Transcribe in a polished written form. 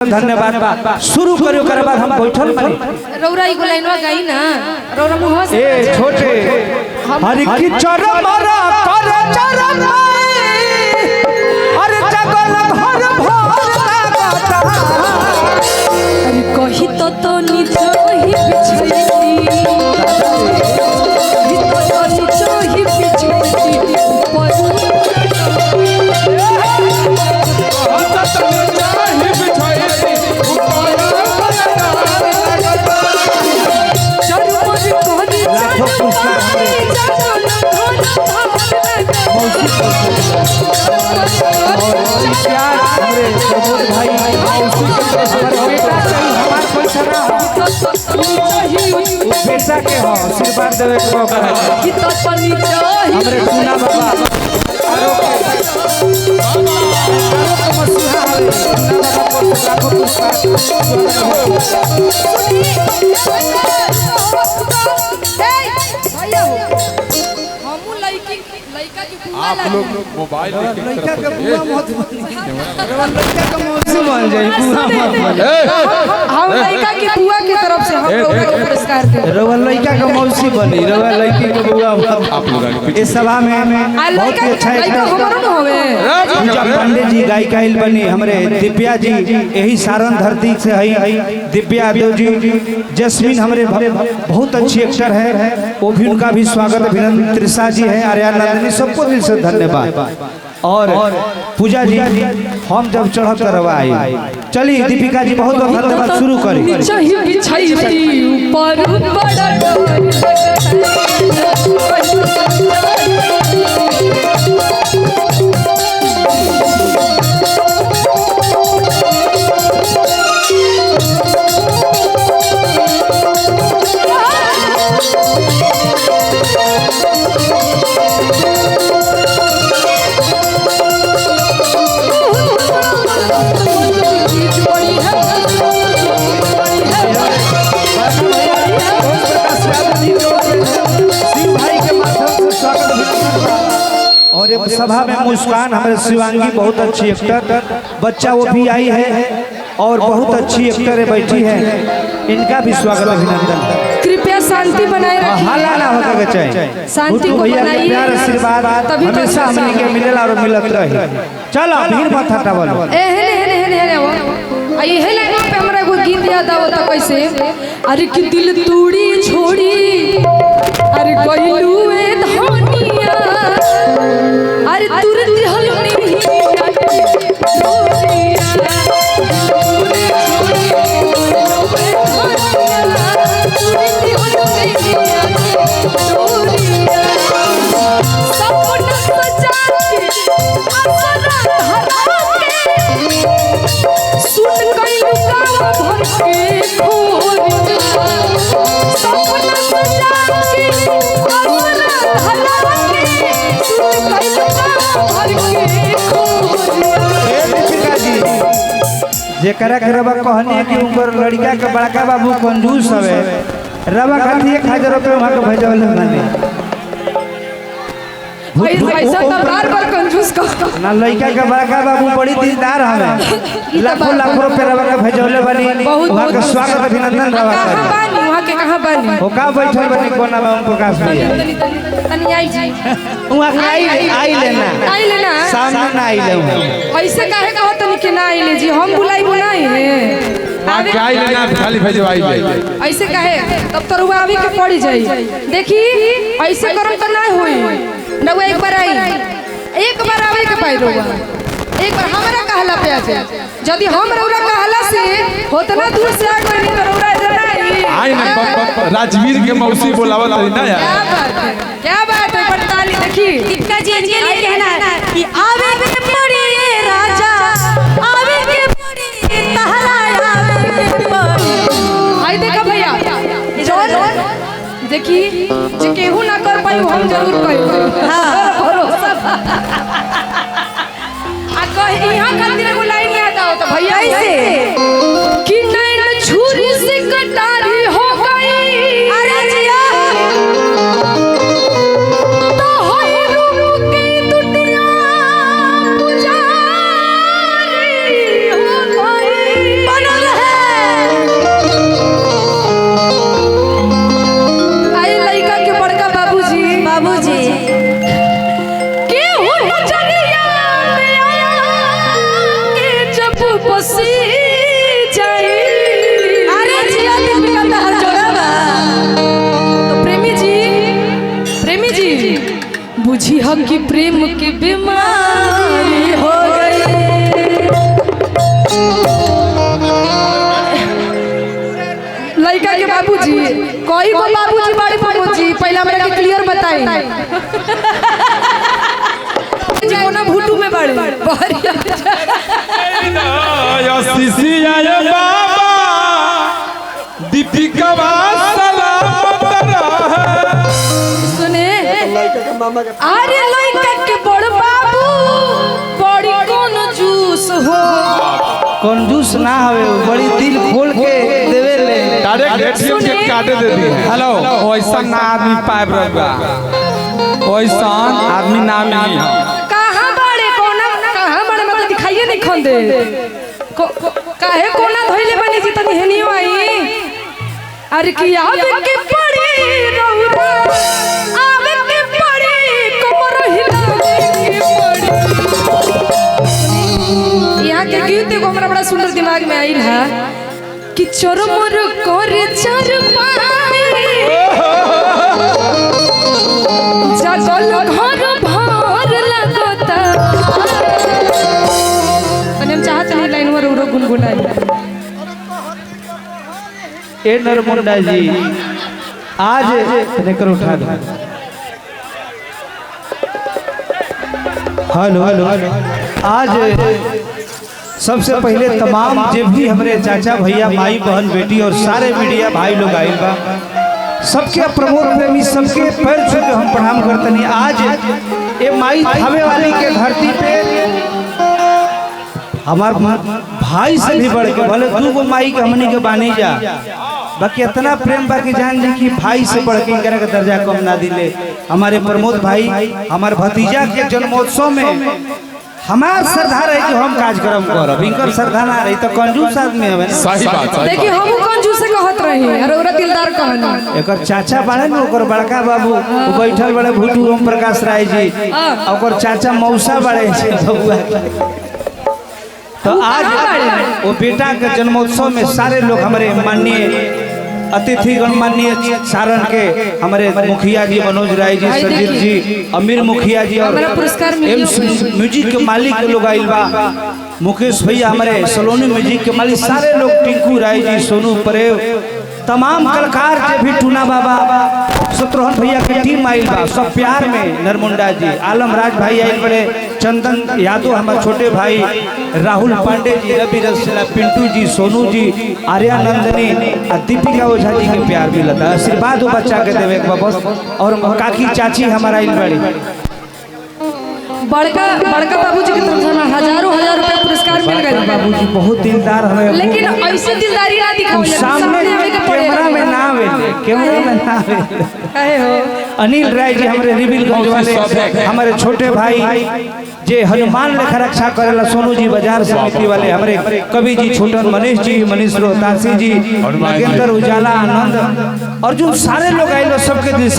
धन्यवाद बा। शुरू करियो कर बाद हम बैठल बानी। रौरा एगो लाइनवा गाई ना, रौरा मुंह से ए छोटे हरि की चरम मारा कर चरम अरे जगल भर भर लागता। अरे कही तो निचोही बिछैती, कही तो निचोही बिछैती ऊपर लाखों पुरस्कार और प्यार हमरे प्रमोद भाई मौसी के तरफ से बेटा चाहिए, हमार पैसा ना हो, बेटा के हो आशीर्वाद देवे के मौका है। हमरे टूना बाबा आरो के मसीहा हवे टूना बाबा पर लाखों पुरस्कार। आप लोग मोबाइल लड़का के बुआ मत बनी, लड़का के मौसी बन जाई, बुआ मत बनी। हम लड़का के बुआ के तरफ से हम लोग को पुरस्कार दे। रवा लड़का के मौसी बनी, रवा लड़की के बुआ मत। आप लोग आगे इस सभा में बहुत ही अच्छा लड़का हमारो न होवे। पूजा पांडे जी गायिका आइल बनी, हमरे दिव्या जी यही सारण धरती से हई, दिव्या यादव जी, जैस्मिन हमरे बहुत अच्छी एक्टर है, वो भी उनका भी स्वागत अभिनंदन। त्रिषा जी है, आर्या नंदिनी, सबको दिल से धन्यवाद। और पूजा जी हम जब चढ़ब करवा आई। चली दीपिका जी बहुत बहुत धन्यवाद। शुरू करी। निचही बिछैती ऊपर बड़ा और ये सभा में मुस्कान हमारे शिवांगी बहुत अच्छी एक्टर बच्चा वो भी आई है और बहुत अच्छी एक्टर है बैठी है, इनका भी स्वागत अभिनंदन। कृपया शांति बनाए रखिए, हल्ला ना होकर के चाहिए, शांति को भैया के बनाइए, प्यार आशीर्वाद तभी तो हमेशा हमने के मिलेला और मिलत रही। चलो भीड़ मत हटावल। एहे एहे एहे एहे वो आई हे लाइन पे हमरा एगो गीत याद आवता कैसे। अरे कि दिल तूड़ी छोड़ी अरे गइलू ए धनिया, अरे तुरंत हल नहीं जेकरा के रवा कहनी कि उनकर लड़का के बड़का बाबू कंजूस हवे, रवा खातिर 1000 रुपये वहां के भेजवल माने। ऐसा तो बार बार कंजूस का ना, लड़का के बड़का बाबू बड़ी दिलदार हवे, लाखों लाखों रुपये रवा के भेजवले बनी, वहां के स्वागत अभिनंदन रवा कहां बानी, वहां के कहां बानी, ओ का बैठल बनी कोना में ओम प्रकाश भैया। तनी आई जी वहां के आई आई लेना, आई लेना सामने ना आई ले। ऐसे काहे कहो तनी के ना आई ले जी, हम बुलाई बुलाई है आवे आई लेना खाली भेजवाई ले, ऐसे काहे तब तो रुआ आवे के पड़ी जाई। देखी ऐसे करम त ना होई नवा, एक बार आई, एक बार आवे के पाई रोवा, एक बार हमरा कहला पे आ जाए। यदि हम रौरा कहला से होतना दूर से आ गई तो रौरा इधर आई आई ना। राजवीर के मौसी बोलावत रही ना यार, क्या बात है, क्या बात है। पड़ताली देखी दीपिका जी इनके लिए कहना है कि आवे के पड़ी राजा, आवे के पड़ी तहरा, आवे के पड़ी। आई देखा भैया जोन देखी जे केहू ना कर पाई हम जरूर करी। हां भरोसा आ कह इहां खातिर एगो लाइन याद आओ तो भैया कैसे कि नैन छुरी से कटारी हो गई, अरे जिया तो होई रूप के दुनिया पुजारी हो गई। चली जाई। अरे जिया दीपिका तहर जोड़ा बा। तो प्रेमी जी, प्रेमी जी बुझी हो कि प्रेम की बीमारी हो गई। लड़का के बाबूजी कोई को बाबूजी बड़े बाबूजी पहले हमरा के क्लियर बताई जी कोना भूटू में बड़े बाबा दीपिका सलामत रहे। सुने अरे लड़का के बड़ बाबू बड़ी कौन जूस हो, कंजूस ना हवे, बड़ी दिल खोल के देवे ले। डायरेक्ट एटीएम के काटे दे दी। हेलो, वैसा ना आदमी पाइब रहा, वैसा आदमी ना मिली। कहाँ बड़े कोना कहाँ बड़े मतलब दिखाइए नहीं खोन दे काहे कोना धोइले बनी जी तनी हेनियो आई। अरे कि आवे के पड़ी रउरा, आवे के पड़ी कमर हिलावे के पड़ी। यहाँ के गीत एगो हमरा बड़ा सुंदर दिमाग में आइल है कि चोर मोर करे चर पाई जगल घर भर लगता। तनी हम चाहत नहीं लाइन में उरो गुनगुनाई। ए नरमुंडा जी आज लेकर उठा दो। हेलो हेलो, आज सबसे पहले तमाम जे भी हमारे चाचा भैया माई बहन बेटी और सारे मीडिया भाई लोग आइल बा, सबके प्रमोद प्रेमी सबके पैर छू के हम प्रणाम करतनी। आज ये माई थावे वाली के धरती पे हमार भाई से भी बढ़ के, भले दू गो माई के हमनी के बानी जा, बाकी इतना प्रेम बाकी जान जी कि भाई से बढ़ के इनकरा के दर्जा कम ना दिले। हमारे प्रमोद भाई हमारे भतीजा के जन्मोत्सव में हमार श्रद्धा रहे कि हम कार्यक्रम करब, इनकर श्रद्धा ना रही तो कंजूस आदमी हवे ना। सही बात। देखिए हम कंजूस कहत रही और ओरा दिलदार कहनी। एकर चाचा बाड़े न, ओकर बड़का बाबू वो बैठल बड़े भूटू ओम प्रकाश राय जी, ओकर चाचा मौसा बाड़े बबुआ। तो आज वो बेटा के जन्मोत्सव में सारे लोग हमारे माननीय अतिथिगण, माननीय सारण के हमारे मुखिया जी मनोज राय जी, संजीव जी, अमीर मुखिया जी और एम म्यूजिक के मालिक के लोग आइल बा, मुकेश भैया हमारे सलोनी म्यूजिक के मालिक, सारे लोग, टिंकू राय जी, सोनू परेव, तमाम कलाकार जे भी टूना बाबा शत्रुघ्न भैया के टीम आइल बा, सब प्यार में नरमुंडा जी, आलम राज भाई आइल बड़े, चंदन यादव हमारे छोटे भाई, राहुल पांडे जी, रवि रसला, पिंटू जी, सोनू जी, आर्या नंदनी और दीपिका ओझा जी के प्यार मिलता, आशीर्वाद बच्चा के देवे के बस। और काकी चाची हमारा आइल बड़ी, बड़का बड़का बाबूजी के तरफ से हजारों हजार रुपया पुरस्कार मिल गए। बाबूजी बहुत दिलदार हवे, लेकिन ऐसे दिलदारी ना दिखाओ, सामने कैमरा में ना आवे, कैमरा में ना आवे काहे हो। अनिल राय जी हमारे रिबिलगंज वाले, हमारे छोटे भाई जे हनुमान लेखा रक्षा करेला, सोनू जी बाजार समिति वाले, हमारे कवि जी छोटन, मनीष जी, मनीष रोहतासी जी, नागेंद्र उजाला, आनंद अर्जुन, सारे लोग आए, सबके दिल